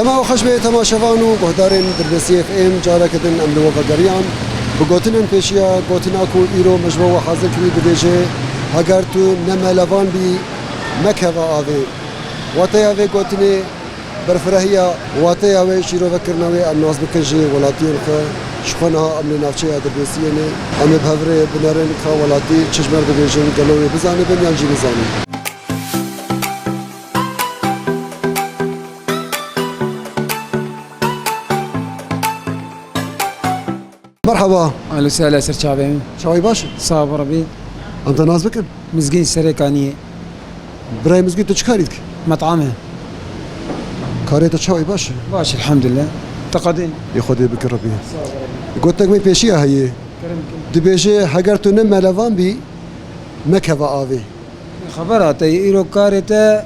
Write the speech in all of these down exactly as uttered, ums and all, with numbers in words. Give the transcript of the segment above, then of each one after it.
Dema we xweş be temaşevan û guhdarên Dirbêsî F M, careke din em li we vegeriyan. Bi gotinên pêşiya gotina ku îro me ji bo we hazir kirî dibêje, heger tu ne melevan bî, mekeve avê. Wateya vê gotinê berfirehiya, wateya wê şîrovekirina wê em nas bikin ji welatiyên xwe. Ji xwe niha em li navçeya Dirbêsiyê ne. Em ê bi hev re binerin ka welatî çi ji me re dibêjin, gelo wê bizanibin yan jî nizanin. Merhaba. Alo, sela ser çavê min. Çavê baş e? Sağ ol Rabbi. Em te nas bikin? Mizgîn Serêkaniyê. Birayê Mizgîn, tu çi karî dikî? Met'am e. Karê te çawa ye, baş e? Baş, elhamdülillah. Teqadên. Yê Xwedê bike Rabbi. Sağ ol Rabbi. Gotek me pêşiya heye. Kerem kin. Dibêje, heger tu ne melevan bî, mekeve avê. Xeber hate, îro karê te,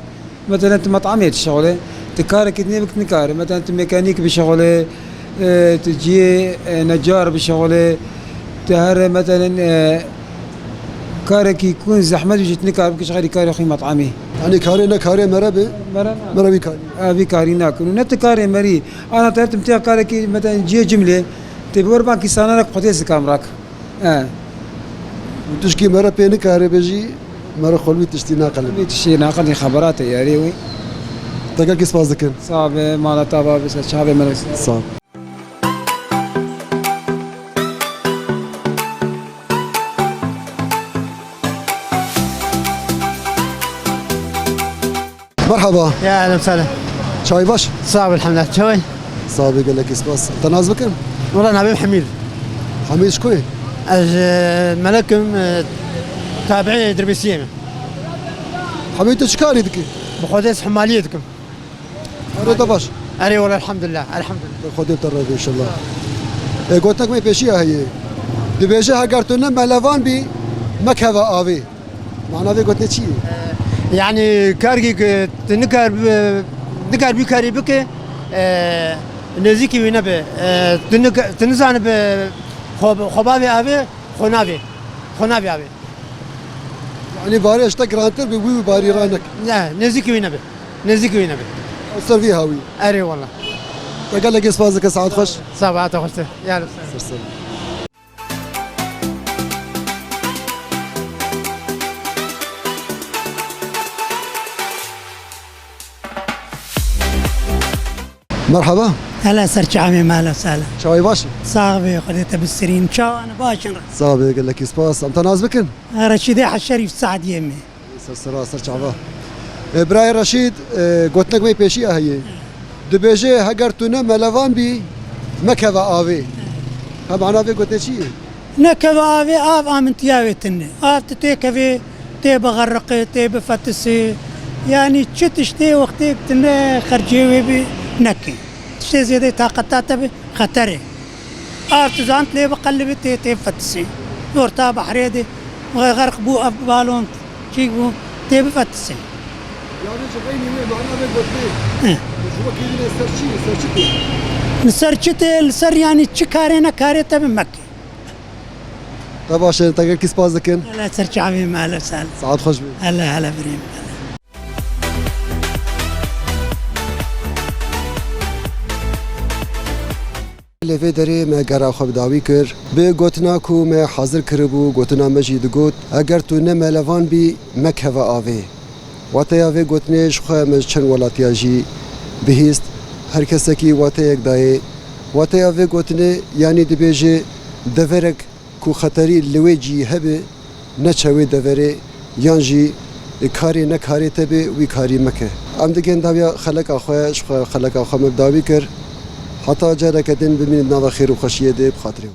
metelen tu met'amê dişexule, tu karekî dinê bik nikare, metelen tu mekanîk bişexule, e, tu cihê, e, necar bişexule, tu her, metelen, e, karekî ku zehmet bî jî tu nikare bikî ji xeyrî karê xwe yê met'amê. Yanî karê ne karê mere be, mere na. Mere vî karî. E, vî karî nakin. Û ne tu karê merî, ana te tu mitiya karekî, metelen cihê cimlê, tê bi wer bankî sananek xwedê zikamrak. E. Û tişkî me re pê nikare be jî, me re xwe li wî tiştî naqelibî. Wî tiştî naqelibî, xeberatê yarê wî. Te gelkî spas dikin. Sağ be, mala te ava be, ser çavê me re. Sağ ol. Merhaba. Ya, ehlen sehlen. Çavê baş? Sağ ol, elhamdülillah. Çavê? Sağ ol, gelekî spas. Te nas bikin? Wela navê min Hemîd. Hemîd ji ku yî? Ez, e, Melek im, e, tabiê Dirbêsiyê me. Hemîd, tu çi karî dikî? Bi Xwedê ez hemaliyê dikim. Erê te baş? Erê wela elhamdülillah, elhamdülillah. Xwedê te rê be inşallah. E, gotek me pêşiya heye. Dibêje heger tu ne melevan bî, mekeve avê. Mana vê gotinê çi ye? E, yanî kargî ku tu nikar bi-, nikar bî karî bike, e, nêzîkî wî nebe. E, tu nika-, tu nizanibe xwe, xwe bavê avê, xwe navê. Xwe navê avê. Yanî barê ji te girantir bi wî û barî ranek. Ne, nêzîkî wî nebe. Nêzîkî wî nebe. Ser vî hawî. Erê wela. Te gelekî spas dike, saet xweş. Saeta xweş te. Ya. Ser ser. Merhaba. Hela ser çavê me, hela sala. Çavê baş e? Sax be, Xwedê te bistirîn. Çawan baş in? Sax be, gelekî spas. Em te nas bikin? Reşîdê Heşerîf Saediyê me. Ser sera, ser çava. E, birayê Reşîd, e, gotinek me pêşiya heye. Dibêje, heger tu ne melevan bî, mekeve avê. Ha, mana vê gotinê çi ye? Nekeve avê, av amintiya wê tune. Av tu têkevê, tê bixerriqê, tê bifetisê. Yanî çi tiştê wextê tu ne xercê wê bî, neke. Tiştê zêdeyê taqeta te bi xeter e. Av tu zan lê biqelibî tê, tê bifetisê. Orta behrê de, xerq bû ev balon, çîk bû, tê bifetisê. Yanî ji xeynî wê mana vê gotinê. Hı. Ji wekî din e ser çi, ser çi tê? Li ser çi tê? Li ser yanî çi karê nekarê te bi meke. Te baş e, te gelkî spas dikin. Hele ser çavê me, hele sal. Saet xweş bî. Hele, hele birîm, hele. Lê vê derê me gera xwe bi dawî kir. Bi gotina ku me hazir kiribû, gotina me jî digot, eger tu ne melevan bî, mekeve avê. Wateya vê gotinê ji xwe me ji çend welatiya jî bihîst, her kesekî wateyek dayê. Wateya vê gotinê, yanî dibêje, deverek ku xeterî li wê cihî hebe, neçe wê deverê, yan jî karê nekarê te bê, wî karî meke. Em digên dawiya xeleka xwe, ji xwe xeleka xwe me bi dawî kir. Heta careke din bimînin di nava xêr û xweşiyê de, bi xatirê we.